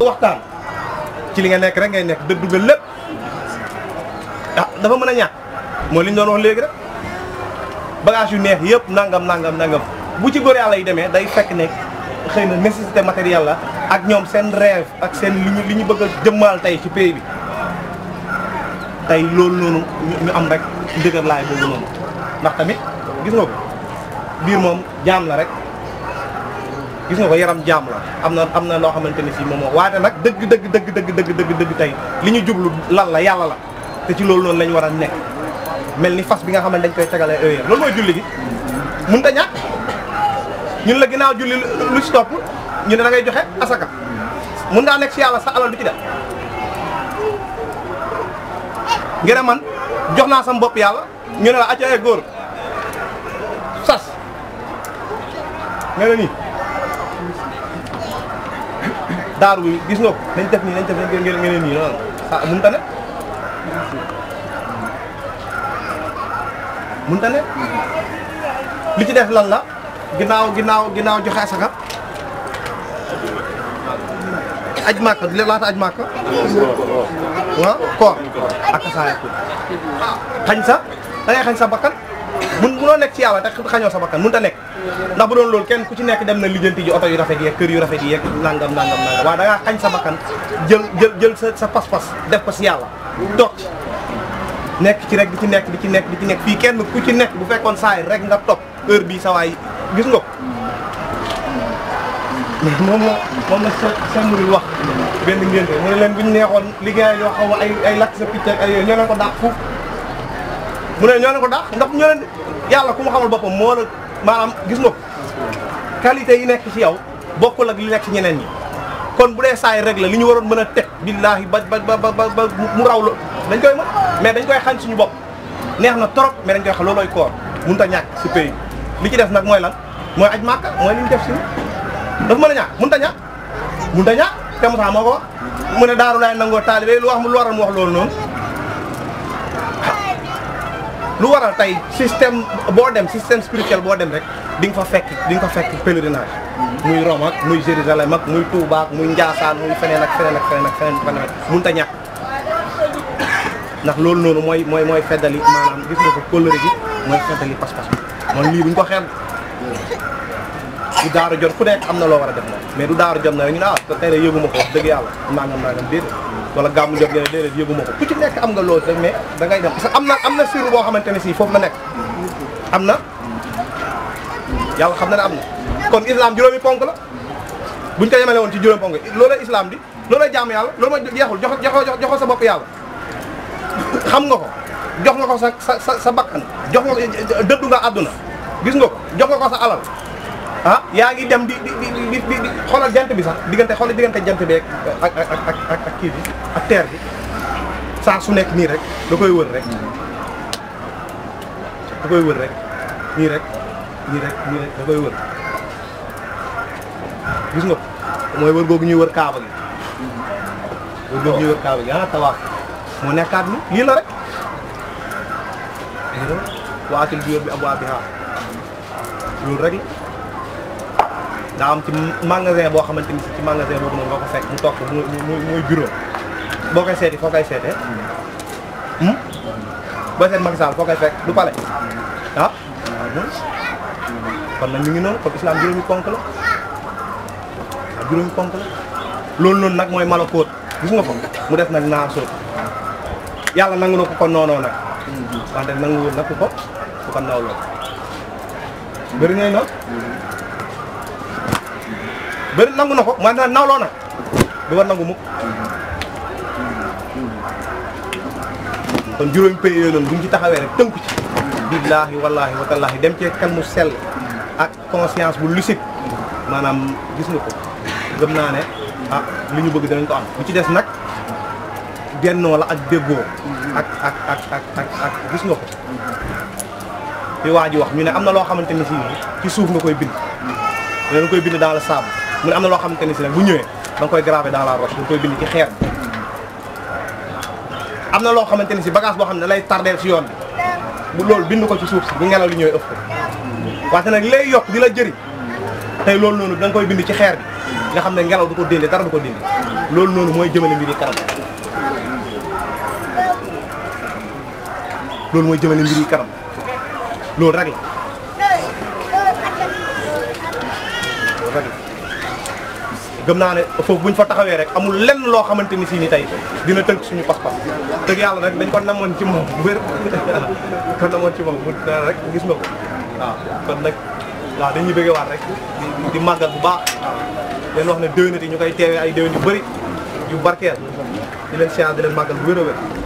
waxtaan ci li nga nekk rek ngay nekk dëddu nga lépp ah dafa mën a ñàkk mooy li ñu doon wax léegi rek bagage yu neex yëpp nangam bu ci góor yàlla yi demee day fekk ne xëy na nécessité matérielle la ak ñoom seen rêve ak seen li ñu bëgg a jëmmaal tey ci pays bi tey loolu noonu ñu am rek ndëgër laay boobu noonu ndax tamit gis nga ko biir moom jaam la rek gis nga ko yaram jaam la am na loo xamante ne si moom moo waaye nag dëgg tey li ñu jublu lan la yàlla la te ci loolu noonu lañ war a nekk mel ni fas bi nga xam ne dañ koy tegalee heure loolu mooy julli gi mënut a ñàkk ñun la ginnaaw julli lu ci topp ñu ne da ngay joxe asaka mun ngaa nekk si yàlla sa alal du ci def ngir man jox naa sam bopp yàlla ñu ne la acca ay góor sas nga ne nii daaru bi gis nga ko nañ def nii ngeen nii noonu ah mënut a ne mënut a ne li ci def lan la ginnaaw joxe asaka aj màkka laata aj màkka waaw koor ak saaya xañ sa da ngay xañ sa bakkan munoo nekk ci yàlla te xañoo sa bakkan mënut a nekk ndax bu doon loolu kenn ku ci nekk dem na lijjanti ji oto yu rafet yi kër yu rafet yi nangam waaye da ngaa xañ sa bakkan jël sa pas-pas def ko si yàlla toog ci nekk ci rek di ci nekk fii kenn ku ci nekk bu fekkoon saay rek nga topp heure bii sa waay gis nga ko moom la seen muril wax benn ngénte mu ne leen bu ñu neexoon liggéey yoo xaw ay lakk sa picc ak ay yooyu ñoo leen ko daax fuuf mu ne ñoo leen ko daax ndax ñoo leen yàlla ku mu xamal boppam moo la maanaam gis nga ko qualité yi nekk ci yow bokkul ak li nekk ci ñeneen ñi kon bu dee saay rek la li ñu waroon mën a teg billaahi ba mu raw la dañ koy mën mais dañ koy xañ suñu bopp neex na trop mais dañ koy xam loolooy koor mënut a ñàkk si pays li ci def nag mooy lan mooy aj màkka mooy li ñu def si dafa mën a ñàkk mënut a ñàkk te Moussa moo ko wax mu ne daaru laay nangoo taalibe lu waral mu wax loolu noonu lu waral tey système boo dem système spirituel boo dem rek di nga fa fekk pèlerinage muy Rome ak muy Jérusalem ak muy Touba ak muy Ndiassane muy feneen ak feneen mënut a ñàkk ndax loolu noonu mooy feddali maanaam gis nga ko kóllëre gi mooy feddali pas-pas bi moom lii buñ ko xeeb du daaru jot ku nekk am na loo war a def moom mais du daaru jot na rek ñu ne te tey de yëguma ko wax dëgg yàlla nangam déedéet wala gàmmu jot ngeen déedéet yëguma ko ku ci nekk am nga loolu rek mais da ngay def parce que am na siru boo xamante ne si foofu la nekk am na yàlla xam na ne am na kon islam juróomi ponk la buñ ko yemale woon ci juróomi ponk loolay islam di loolay jaamu yàlla loolu mooy jeexul joxo sa bopp yàlla xam nga ko jox nga ko sa bakkan jox nga ko dëddu nga àdduna gis nga ko jox nga ko sa alal ah yaa ngi dem di xoolal jant bi sax diggante jant bi ak kii bi ak terre bi saa su nekk nii rek da koy wër rek nii rek da koy wër gis nga ko mooy wër googu ñuy wër kaaba gi ah tawaaf moo nekkaat ni lii la rek waatil biir bi abwaabihaa loolu rek daa am ci magasin boo xamante ni ci magasin boobu noonu nga ko fekk mu toog muy bureau boo koy seeti foo koy seetee booy seet Macky Sall foo koy fekk du palais ah kon nag ñu ngi noonu kon islam juróomi ponk la loolu noonu nag mooy malakoot gis nga ko mu def nag naa sóot yàlla nangu na ko kon noonoo nag wante nanguwul nag ku ko nawloo bëri ngay noonu bëri nangu na ko mooy na nawloo nag du war nangu mukk kon juróomi pays yooyu noonu bu ñu ci taxawee rek tënku ci billaahi wallaahi wa tallaahi dem ci xel mu sell ak conscience bu lucide maanaam gis nga ko gëm naa ne ah li ñu bëgg danañ ko am bu ci des nag bennoo la ak déggoo ak gis nga ko li waa ji wax ñu ne am na loo xamante ni si ci suuf nga koy bind da nga koy bind dans le sable mu ne am na loo xamante ni si nag bu ñëwee da nga koy gravé dans la roche da nga koy bind ci xeer bi am na loo xamante ni si bagage boo xam ne da lay tardeel si yoon bi bu loolu bind ko ci suuf si bu ngelaw li ñëwee ëpp ko wante nag li lay yokk di la jëriñ tey loolu noonu da nga koy bind ci xeer bi nga xam ne ngelaw du ko dindi dara du ko dindi loolu noonu mooy jëmale mbir yi kanam loolu mooy jëmale mbir yi kanam loolu rek la loolu rek la gëm naa ne foofu buñ fa taxawee rek amul lenn loo xamante ni si ni tey dina tënk suñu pas-pas dëgg yàlla rek dañ ko namoon ci moom bu wér ko namoon ci moom bu rek gis nga ko waaw kon nag waaw dañuy bëggee waat rek di màggal bu baax waaw leen wax ne déwénati ñu koy teewee ay déwén yu bëri yu barkeel di leen siyaar di leen màggal bu wér a wér